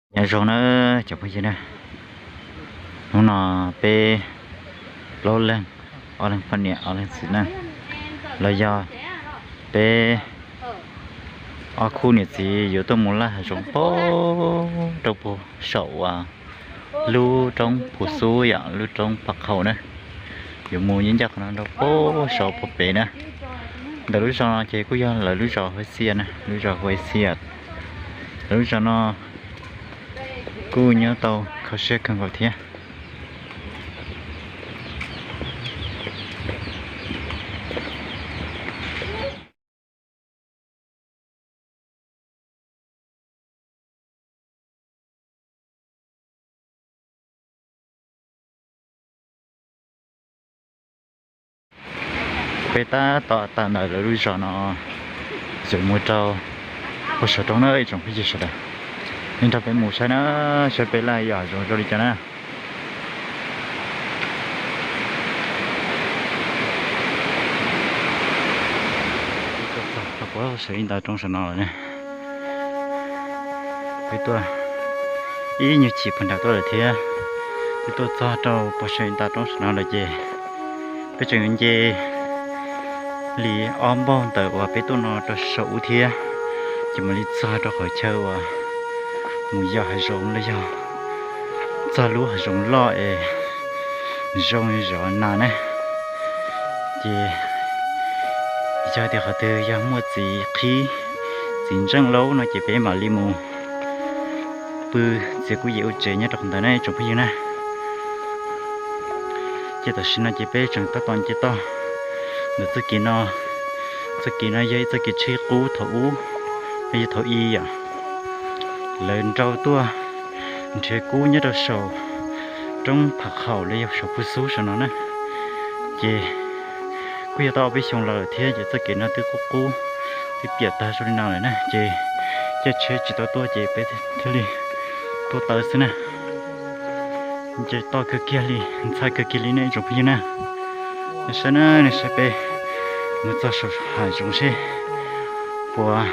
Nyob zoo na cov phooj ywg na, hnub no peb plaub leeg, ob leeg poj niam ob leeg txiv neej, los yog peb ob khub niam txiv yuav tuaj mus laij hav zoov puag rau puag saum uas lub roob Phu Xub yom, lub roob Pha Qhaum na. Yuav mus yeej ncaj qhov no rau puag saum puag pem na. Ntawm lub zos no ces kuj yog lawv lub zos Huaib Xias na, lub zos Huaib Xias. Lawv lub zos no kuj nyob tau kho siab kawg nkaus thiab. Peb tab tom tawm ntawm lawv lub zos no, tseem mus rau puag saum roob na ib tsoom phooj ywg sawv daws. Nej nrog peb mus saib na, saib peb laij yog zoo zoo li cas na. Txog rau puag saum ib nta roob saum no lawm ne. Peb tuaj ib nyuag chim puag nram tuaj lawm thiab. Peb tuaj txog rau puag saum ib nta roob saum no lawm ces peb tseem yuav nce li ob npaug ntawm uas peb tuaj no rau saum ub thiab, ces mam li txog rau qhov chaw uas mus yos hav zoov los yog txog lub hav zoov loj es zoo li zov nas na. Ces yog tias qhov twg yog muaj txiv qhib, txiv ntseej laub no ces peb mam li mus pw txiav kuj yem ua tsev nyob rau qhov ntawd na tsoom phooj ywg na. Ces tam sim no ces peb tseem tab tom nce toj ntawm txoj kev no. Txoj kev no yog ib txoj kev tsheb qub thaum ub, yog thaum i yom, lawv nrau tuaj nrhiav kub nyob rau saum roob Phav Khaum los yog saum Phu Xub saum no na. Ces kuj yog tau ob peb xyoos los lawm thiab ces txoj kev no twb qub qub, twb piam tag zoo li no lawm na, ces caij tsheb tsis tau tuaj ces peb thiaj li tuaj tawm xwb na. Nce toj kawg kiag li, ntxhab kawg kiag li nej tsoom phooj ywg na. Nej saib na, nej saib peb mus txog saum hav zoov seb puas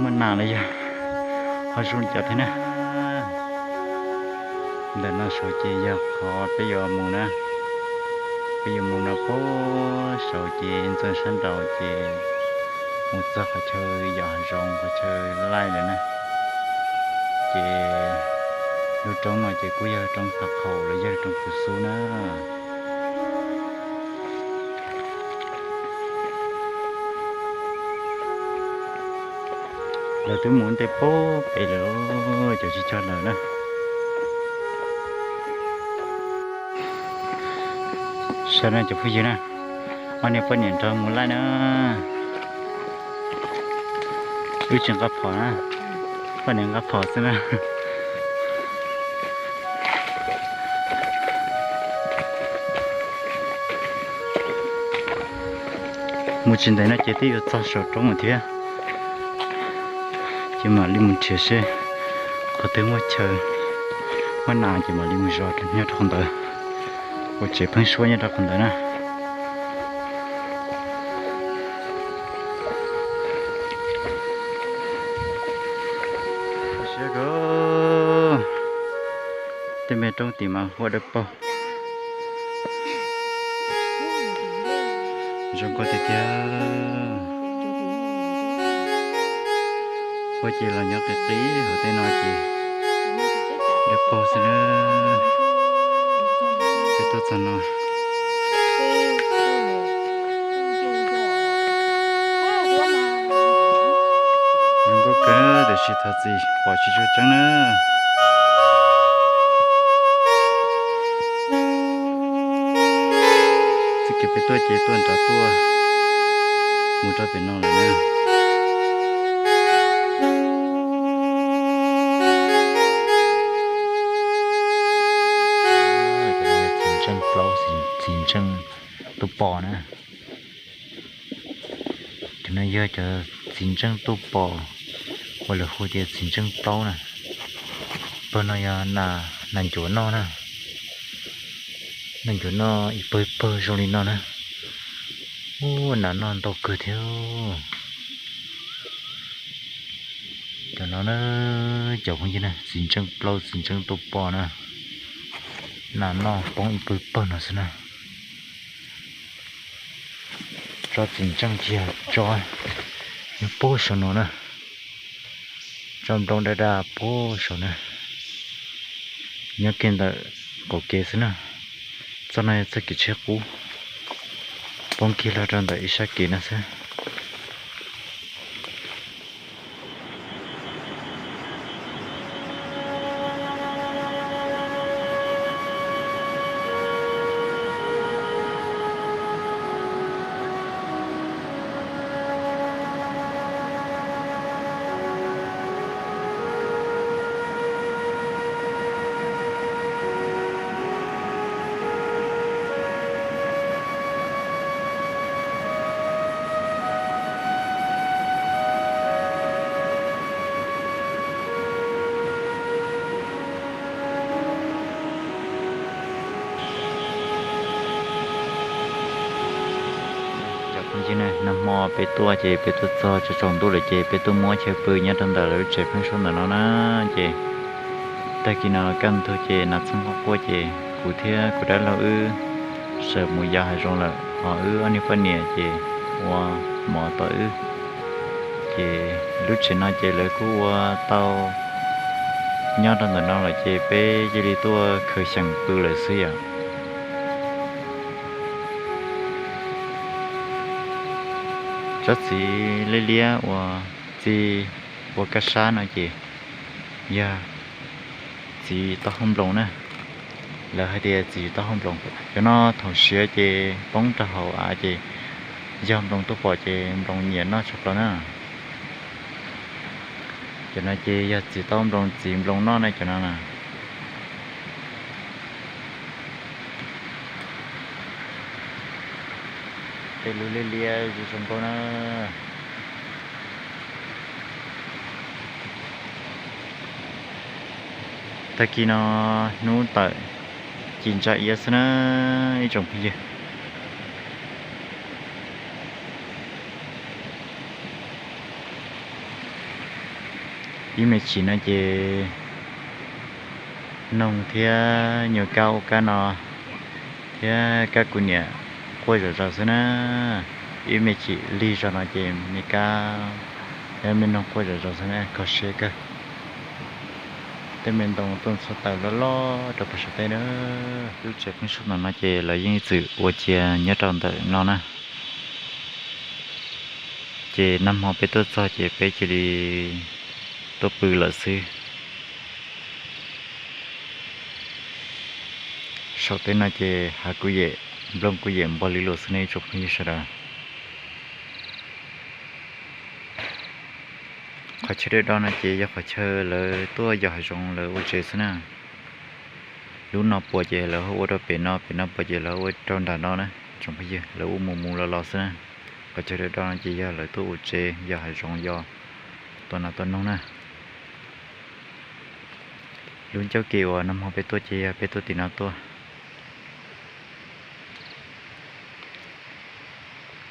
muaj nas los yog ho zoo li cas thiab na. Ntawm no saud ces yog qhov peb yuav mus na. Peb yuav mus no puag saud ces ntxeev sab nraud ces mus txog qhov chaw yos hav zoov qhov chaw laij lawm na. Ces lub roob no ces kuj yog roob Phav Khaum los yog roob Phu Xub na. Lawv twb mus ua ntej puag pem lawm, cov tsis cog lawm na. Saib no cov phooj ywg na, ob niag poj niam nrog mus laij na. Wb tsis nqa phom na, poj niam nqa phom xwb na. Mus tsis ntev no ces twb yuav txog saum roob lawm thiab. Ces mam li mus nrhiav seb qhov twg muaj chaw muaj nas ces mam li mus zov nyob rau qhov ntawd, ua tsev pheeb suab nyob rau qhov ntawd na. Tej me roob tim mas huab dawb paug. Zoo nkauj tiag tiag. Huab ces los nyob qis qis hauv tej no ces dawb paug xwb na. Peb tuaj txog no. Zoo nkauj kawg tiam sis thov txim pom tsis tshua tseeb na. Txoj kev peb tuaj ces tuaj nrad tuaj mus rau pem no lawm na. Txiv ntseej plaub, txiv ntseej tuaj pom na. Cov no yog cov txiv ntseej tuaj pom uas lawv hu tias txiv ntseej plaub na. Pawg no yog nas ncuav noj na. Nas ncuav noj ib pawg ib pawg zoo li no na. Ub, nas noj ntau kawg thiab. Cov no na, cov phooj ywg na, txiv ntseej plaub txiv ntseej tuaj pom na, nas noj poob ib pawg pawg no xwb na. Tsob txiv ntseej kiag tsob nyob puag saum no na, tsob nplooj daj daj puag saum na, nyob kiag ntawm qaum kev xwb na. Txoj no yog txoj kev tsheb qub poob kiag los rau ntawm ib sab kev no xwb. Cov phooj ywg na, nag hmo peb tuaj ces peb tuaj txog tsaus ntuj lawm ces peb tuaj muab chaw pw nyob rau ntawm lawv lub tsev pheeb suab ntawm no na. Ces tag kis no kaj ntug ces nas txheeb quaj quaj ces kuv thiab kuv dab laug wb sawv mus yos hav zoov lawm, ho wb ob niag poj niam ces ua mov tom wb. Ces lub tsev no ces lawv kuj ua tau nyob rau ntawm no lawm ces peb cia li tuaj khaws xyeem pw lawm xwb yom. Tsob txiv liab liab uas txi ua kab sab no ces yog txiv taub hau nploos na. Lawv hais tias txiv taub hau nploos. Cov no thaum siav ces poob rau hauv av ces yog nploos tuaj pom ces nploos nyiam noj tshaj plaws na. Cov no ces yog txiv taub hau nploos, txiv nploos noj na cov no na. Tej lub liab liab zoo zoo nkauj na. Tag kis no hnub tawm ci ntsa iab xwb na ib tsoom phooj ywg. Ib me chim no ces noog thiab nyuag kab ub kab no thiab kab kuv niam quaj zom zaws xwb na. Ib me chim lig zog no ces me kab thiab me noog quaj zom zaws xwb na, kho siab kawg. Tej me ntoo tuaj ntxhua taws loj loj rau puag saum teb na. Lub tsev pheeb suab no ces lawv yeej txwm ua cia nyob rau ntawm no na. Ces nag hmo peb tuaj txog ces peb cia li tuaj pw lawm xwb. Saum teb no ces hav kuj yem, nplooj kuj yem npog li luas xwb nej ib tsoom phooj ywg sawv daws. Qhov chaw dawb do no ces yog qhov chaw lawv tuaj yos hav zoov lawv ua tsev xwb na. Lub no puas ces lawv ho ua rau pem no, pem no puas ces lawv ua rau nram no na tsoom phooj ywg, lawv ua mus mus los los xwb na. Qhov chaw dawb do no ces yog lawv tuaj ua tsev yos hav zoov yos tua nas tua noog na. Lub ncauj kev uas nag hmo peb tuaj ces yog peb tuaj tim no tuaj.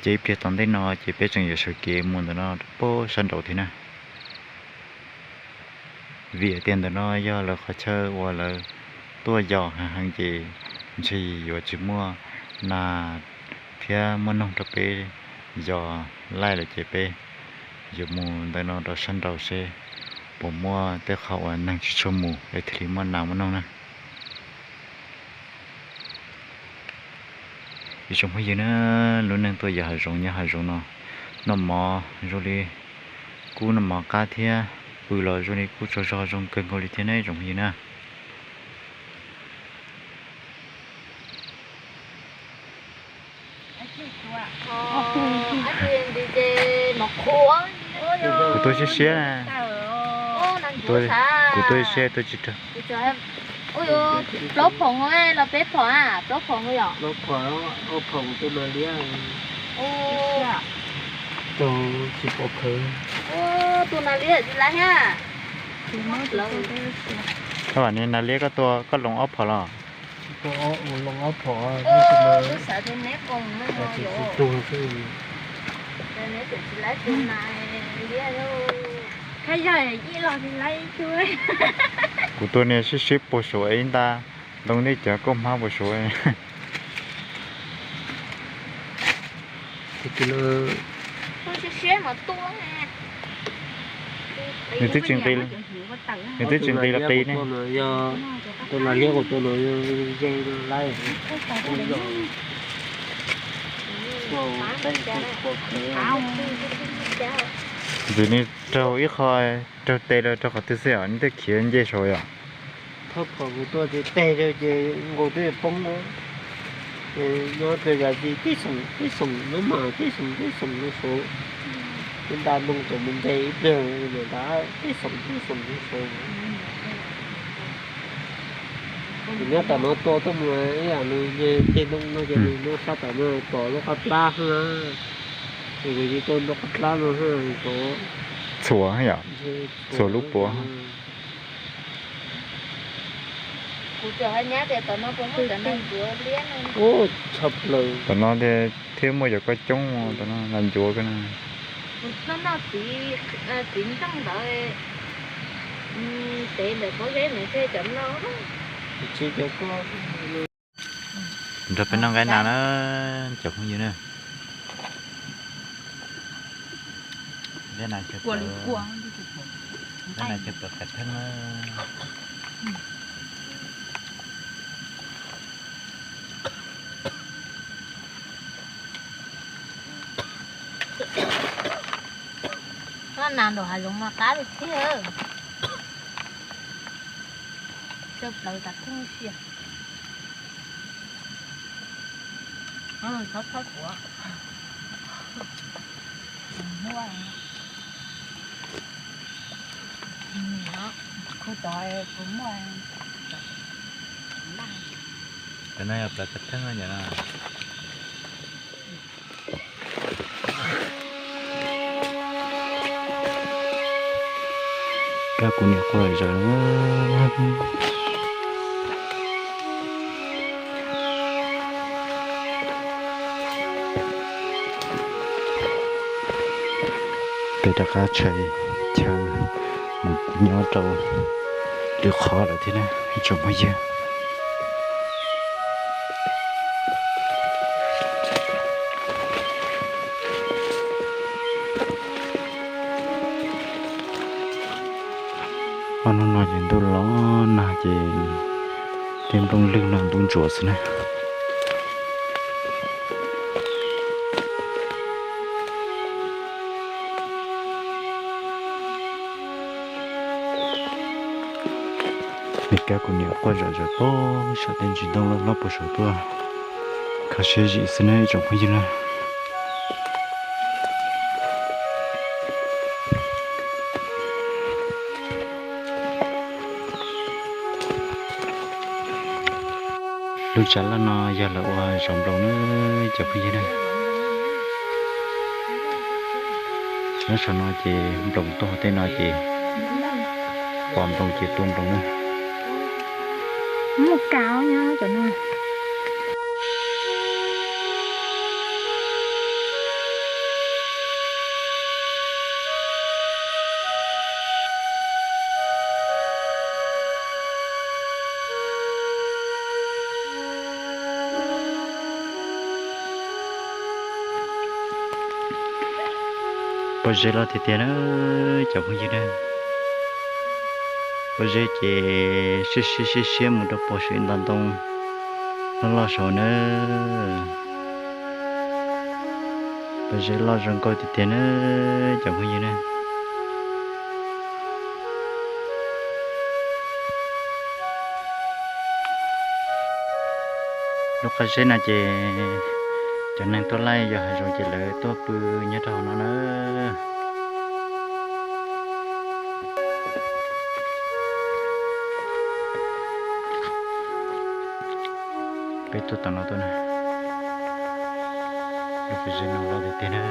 Ces ib pliag tom ntej no ces peb tseem yuav sawv kev mus ntawm no rau puag sab nraud thiab na. Vim hais tias ntawm no yog lawv qhov chaw uas lawv tuaj yos heev heev ces ntshe yuav tsis muaj nas thiab muaj noog rau peb yos laij lawm ces peb yuav mus ntawm no rau sab nraud seb puas muaj tej qhov uas neeg tsis tshua mus es thiaj li muaj nas muaj noog na. Ib tsoom phooj ywg na, lub neej tuaj yos hav zoov nyob hav zoov no, noj mov zoo li kuj noj mov qab thiab, pw los zoo li kuj tsaug zog zoo kawg nkaus li thiab ne ib tsoom phooj ywg na. Kuv tuaj siab siab na. Kuv tuaj siab tuaj tsis raug. Plaub phaum los peb phaum a, plaub phaum yom. Tus nas liab tsis laiv thiab. Koj vam ni nas liab koj tua koj loo ob phaum los? Tus xav tus neb koom no yom. Neb tseem tsis laiv tus nas liab lauj. Kuv tua niag siab siab puag saum ib nta ntoo ntej cov kauj hmab puag saud. Nws twb tsis nqis, nws twb tsis nqis los qis ne. Tus nas liab kuv tua no ze no laib. Ntxim nws raug ib qho, raug tes los raug qhov twg xwb os, nws twb khiav nce saud yom. Thab phom kuv tua ces teg rau ces nkaus twb poob na. Ces nyob rau yav ces tib xoom tib xoom nyob mas tib xoom tib xoom rau saud. Ces nta ntoo tau mus ntes ib pliag mas nta tib xoom tib xoom rau saud. Ces nyob tom no tua tuaj mus ib yam nws ces ntoo no ces nws nyob sab tom no tom lub qab plab xwb na. Ces kuv yeej tua nram qab plab no xwb tod. Txhuam yom, txhuam lub puav. Kuv tsuas hais nyab tias tom no puas muaj cov nas ncuav liab no. Ub, tshaj plaws. Tom no thiab muaj cov koj coob, tom no nas ncuav koj na. Kuv noj noj txiv, txiv ntxooj ntawd, tev ntawm pob zeb ntawd thiab cov no. Tsis cov koj. Nrog peb noj nqaij nas na, cov phooj ywg na. Nqaij nas, nqaij nas chaw pawv qas theeb na. Noj nas nraum hav zoov mas qab li thiab. Chaw pawv qas theeb sia. Txhob txhob kuav. Muaj, khu tod kuv muaj. Cov no yog pawv qas theeb no yom. Kab kuv niam quaj zom zaws. Peb rov qab tshais chaw mus nyob rau lwm qhov lawm thiab na ib tsoom phooj ywg. Ob hnub no ces ntuj los nag ces tej nplooj lwg no ntub ntsuav xwb na. Me kab kuv niam quaj zom zaws pem saum tej ntsis ntoo loj loj puag saud tuaj. Kho siab zim xwb na ib tsoom phooj ywg na. Lub tsam laj no yog lawv ua zov nploos na cov phooj ywg na. Nyob saum no ces nploos tuaj hauv tej no ces pom nploos ces tua nploos na. Muaj kav nyob cov no. Pob zeb loj tiag tiag na cov phooj ywg na. Pob zeb ces siab siab siab siab mus rau puag saum ntau ntoo loj loj saud na. Pob zeb loj zoo nkauj tiag tiag na cov phooj ywg na. Lub qab zeb no ces cov neeg tuaj laij yos hav zoov ces lawv tuaj pw nyob rau hauv no na. Peb tuaj tom no tuaj na. Lub qab zeb no loj tiag tiag na,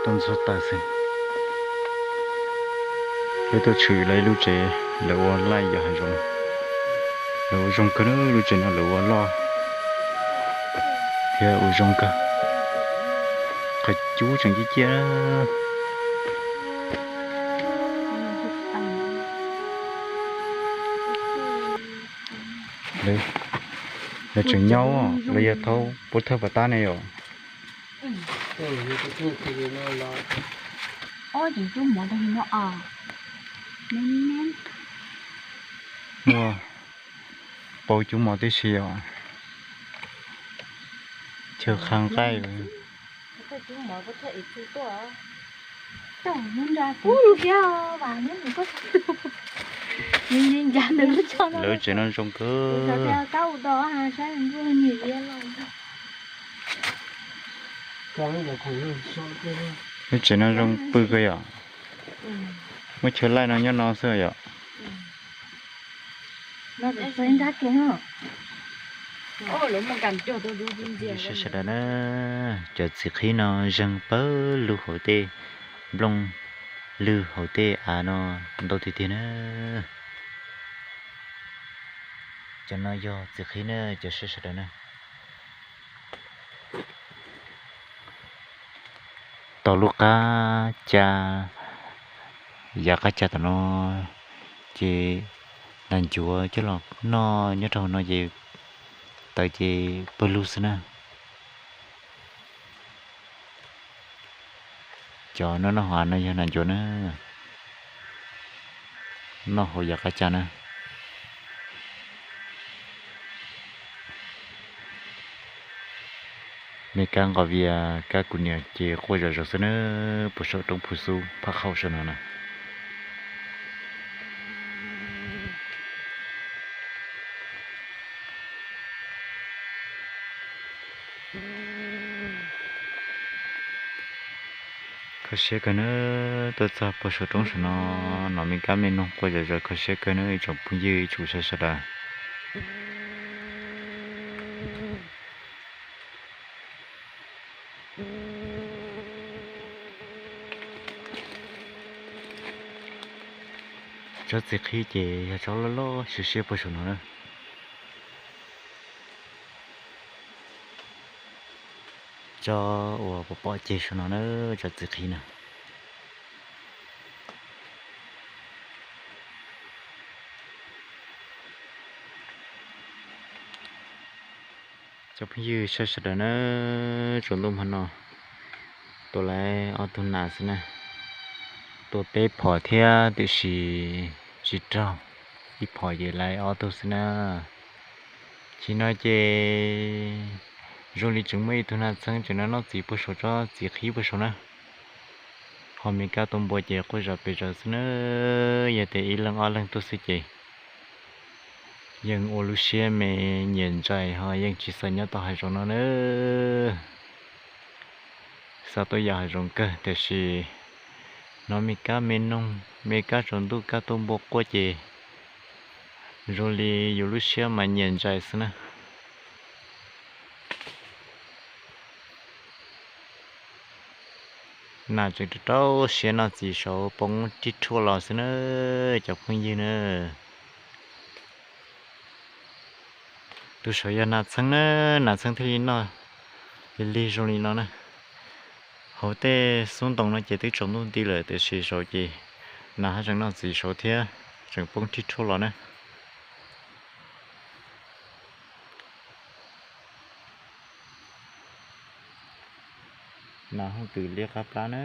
tuaj ntxhua taws xwb. Peb tuaj tshwm lawv ib lub tsev, lawv ua laij yos hav zoov. Lawv ua zoo kawg na, lub tsev no lawv ua loj thiab ua zoo kawg. Qhov cub tseem ciaj ciaj. Lawv, lawv tseem nyob, lawv yog thaub pub thawj pas tab ne yom. Muaj pau cub mov tib si os. Chaw qha nqaij. Lawv tsev no zoo kawg. Lub tsev no zoo pw kawg yom. Muaj chaw laij no nyob no xwb yom. Sawv daws na, cov txiv qhib no zeeg pawg lug hauv tej nplooj lwg hauv tej av no ntau tiag tiag na. Cov no yog txiv qhib na cov sawv daws na. Tau lub qab ca, yav qab ca tom no ces nas ncuav coj los noj nyob rau hauv no ces tawv ces pawg lug xwb na. Cov noj noj hauv av no yog nas ncuav na, noj hauv yav qab ca na. Me kab nqos vias kab kuv niam ces quaj zom zaws xwb na, puag saum roob Phu Xub Phaj Qhaum saum no na. Kho siab kawg na, tuaj txog puag saum roob saum no, hnov me kab me noog quaj zom zaws kho siab kawg na ib tsoom phooj ywg ib tsoom saib sawv daws. Tsob txiv qhib ces yog tsob loj loj siab siab puag saum no na. Tsob uas pom pom ceg saum no na, tsob txiv qhib na. Cov phooj ywg sawv daws na, tsaus ntuj hmo no tua lawv ob tug nas xwb na. Tua peb phom thiab tiam sis tsis raug, ib phom ces lawv ob tug xwb na. Tsis no ces zoo li tseem muaj ib tug nas txheeb tseem noj noj txiv puag saum tsob txiv qhib puag saum na. Ho me kab tuaj npua ces quaj zom pes zaws xwb na. Yog tias ib leeg ob leeg tuaj xwb ces yeej ua lub siab me nyiam ntsais ho yeej tsis xav nyob tau hav zoov no na. Xav tuaj yos hav zoov kawg tiam sis hnov me kab me noog me kab tsaus ntuj kab tuaj npua quaj ces zoo li yus lub siab mas nyiam ntsais xwb na. Nas tseem rau rau siab noj txiv saud poob rib rhuaj los xwb na, cov phooj ywg na. Tus saud yog nas txheeb na, nas txheeb thiaj li noj lig lig zoo li no na. Hauv tej xub ntoos no ces twb tsaus ntuj nti lawm tiam sis saud ces nas haj tseem noj txiv saud thiab tseem poob rib rhuaj los na. Nas hooj twm liab qab plab na.